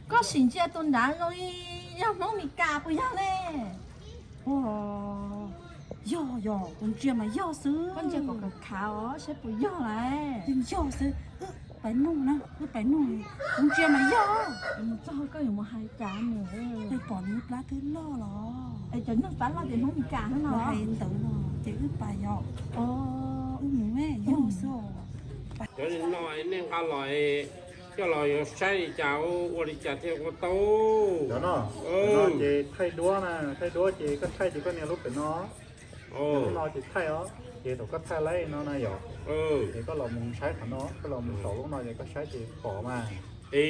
Koj sim ntsia tus nrad zoo li yog Hmoob Mes Kas puas yog ne? Ua, yog yog, kuv ntsia mas yog xwb. Koj ntsia kom khav khav os saib puas yog lawm. Yeej yog xwb, wb pais nug na, wb pais nug. Kuv ntsia mas yog. Mus txog koj yuav mus hais cas nws? Pom nws plab twb loj los. Es cov neeg plab loj ces Hmoob Mes Kas no. Hais ntawd no ces wb pais yog. Wb mus me yog xwb. Cov no nej nqa los coj los yuav saib li cas, ua li cas thiaj ua tau. Cov no, cov no ces thaij duab na, thaij duab ces koj thaij ces koj nias lub pem no. Lub no ces thaij os, ces thaum koj thaij laib no na yom, ces koj los mus saib qhov no, koj los mus saum lub no ces koj saib ces pom mas.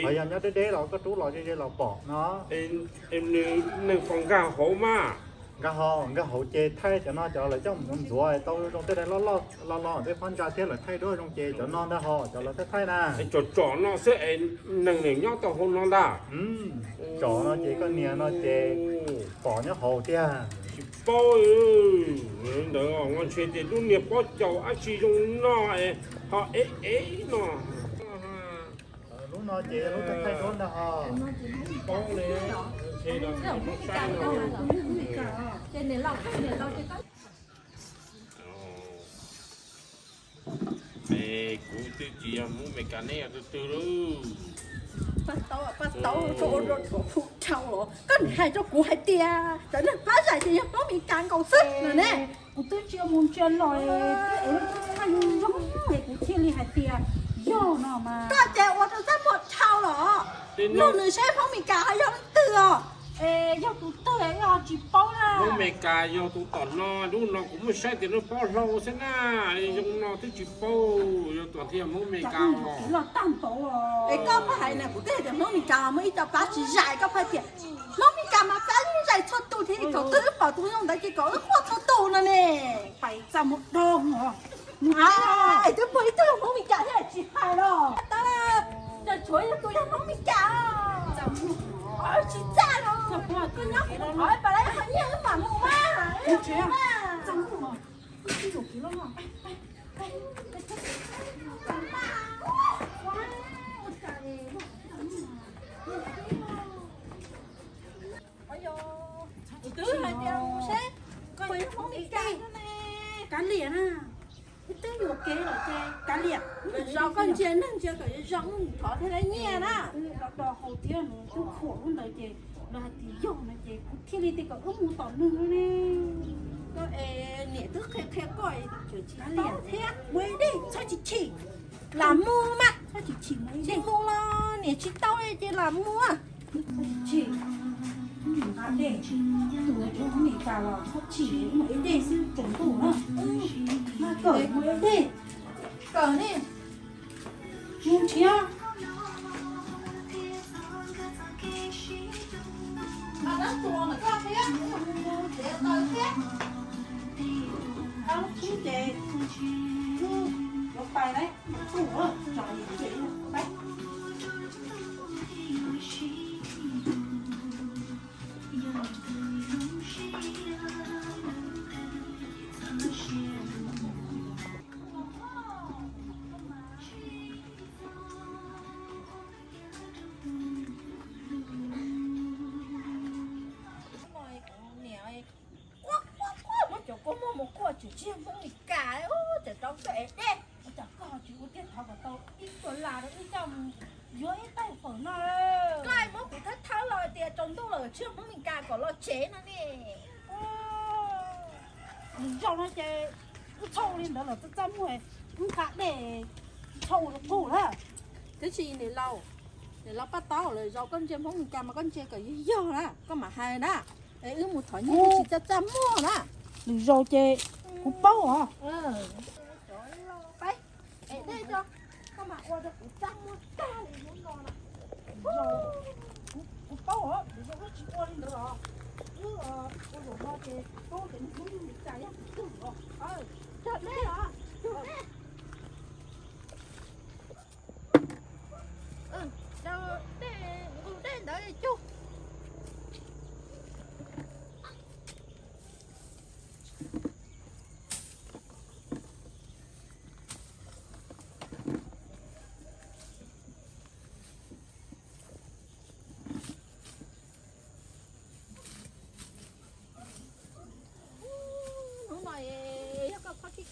Ho yog nyob deb deb los koj rub los ze ze los pom no. Nws, nws pom nkag hauv mas. Nkag hauv, nkag hauv ces thaij cov no, cov lawv coj mus ntxuav tau zoo tej daim loj loj los tej phab ntsa thiab lawv thaij duab zoo ces cov no ntag ho, cov lawv thaij thaij na. Tsom tsom no xwb es neeg nws nyob tau hauv no ntag. Tsom no ces koj nias no ces pom nyob hauv tiag. Tsis paub ntawd, ntshe tias lub niag pob caus dab tsi zoo no es ho ev ev no. Lub no ces lub thaij thaij duab ntag ho. Paub li, ntshe los saib no. Es kuv twb tsis yog Hmoob Mes Kas, neb yog tus twg lauj? Paj Taub, Paj Taub, rau ua rau thuam phu dhau los koj niam hais rau kuv hais tias cov neeg pab zais ces yog Hmoob Mes Kas nkaus xwb no ne. Kuv twb tsis mus ntsia los, twb ev lub tub txhaj zoo zoo es kuv thiaj li hais tias yog no mas. Koj ces ua rau txaj muag dhau los. Nug nws saib Hmoob Mes Kas ho yog leej twg os. Es yog tus twg es tsis paub na. Hmoob Mes Kas yog tus tom no, lub no kuv muab saib tias lub pob hlau xwb na. Zoo no twb tsis paub, yog tus twg yog Hmoob Mes Kas os. Es koj pheej hais na, kuv twb hais tias Hmoob Mes Kas mas muaj ib co pab tsis zais, koj pheej tias Hmoob Mes Kas mas pab yeej zais txhua tus thiab, thaum twg wb pom tus zoo ntawd ces kom wb quaj txhua tus no ne. Pais txaj muag dhau os. Twb muaj ib tug yog Hmoob Mes Kas thiab tsis hais los. Tab, tshuav yog tus yog Hmoob Mes Kas. Tsis txaj los, koj nyob kuv thov pab lawv qhov nyiaj wb mam mus mas. Kuv twb hais tias mus seb koj yog Hmoob Mes Kas ne. Kav liam na, ib twb yuam kev lawm ces kav liam. Zoo koj ntsia neeg ntsia kom zoo, thov thiaj li nyiaj na. Do do hau thiab nws twb khuam lub ntawd ces lawv hais tias yog no ces kuv thiaj li tias kom wb mus tom nws ne. Koj es niam twb qhia qhia koj, tsis kav liam thiab. Mus ib dej, txhob tsis chim. Lam mus mas, tsis mus los niam tsis tau li ces lam mus. Tsis, nqa dej, tus Hmoob Mes Kas los txhob chim, mus ib dej xwb tsaus ntuj na. Mas kawm mus ib dej, kawm ne, mus nrhiav. Ces yuav pais lawm, tso, Muab cov kua muag mus kuaj tseem tsis yog Hmoob Mes Kas, tseem rau koj es dej. Ua cas koj tsis ua tiag, thov kom tau ib puas las rau wb coj mus yuav ib taig fawm no. Koj muab kuv thawb thawb los tias tsaus ntuj lawm tsis yog Hmoob Mes Kas kom los tsev no ne. Nws zoo no ces wb txhob ua li ntawd los txaj txaj muag, wb nqa dej txhob ua rau qub lawm. Tiam sis niam laus, niam laus Paj Taub, lwm zaus koj ntsia Hmoob Mes Kas mas koj ntsia kom yog yog na, koj mam hais na. Es wb mus thov nyiaj wb tsis txaj txaj muag na. Lwm zaus ces kuv paub os. Es dej tso, koj mam ua rau kuv txaj muag tag li hnub no na. Kuv paub os, lwm zaus wb tsis ua li ntawd los. Wb ua zaum no ces paub tias Hmoob Mes Kas yog tus twg os. Cog dej los, cog dej. Rau dej, nqus dej ntawd cug.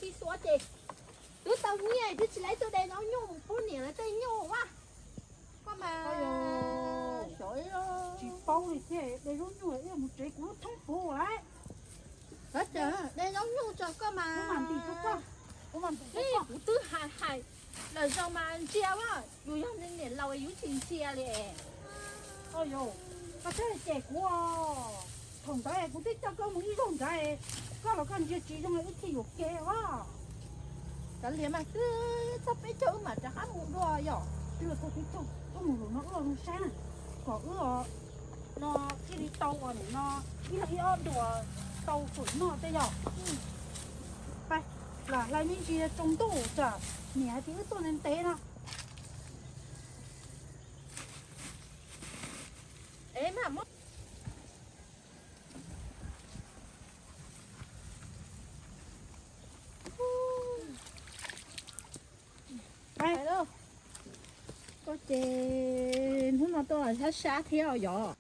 Ib suab ces twb tau nyiaj twb tsis laib tuaj de zaub nyuj mus pub niam lawv tej nyuj a. Koj mas xyov tsis paub li thiab, de zaub nyuj ib mus tsev kuv lub thoob puv lawm. De zaub nyuj tso koj mas. Kuv twb hais hais lawm zoo mas ntsia a, yus yog niam laus yus tsis ntsia li. Koj thiaj cem kuv os. Thaum ntawd kuv twb coj koj mus ib zaug ntawd, koj los koj ntsia tsis zoo li wb thiaj yuam kev os. Kav liam mas, twb txog peb caug wb mam rov qab mus dua yom. Twb txog peb caug wb mus lawm no wb los zoo saib na, kom wb no thiaj li tau uas nim no ib leeg ib ob dua tau fawm noj tej yom. Pais, lam hlais me ntsis tsaus ntuj tsam niam hais tias wb tuaj ntev ntev no. Koj ces hnub no tuaj sab sab thiab os yom.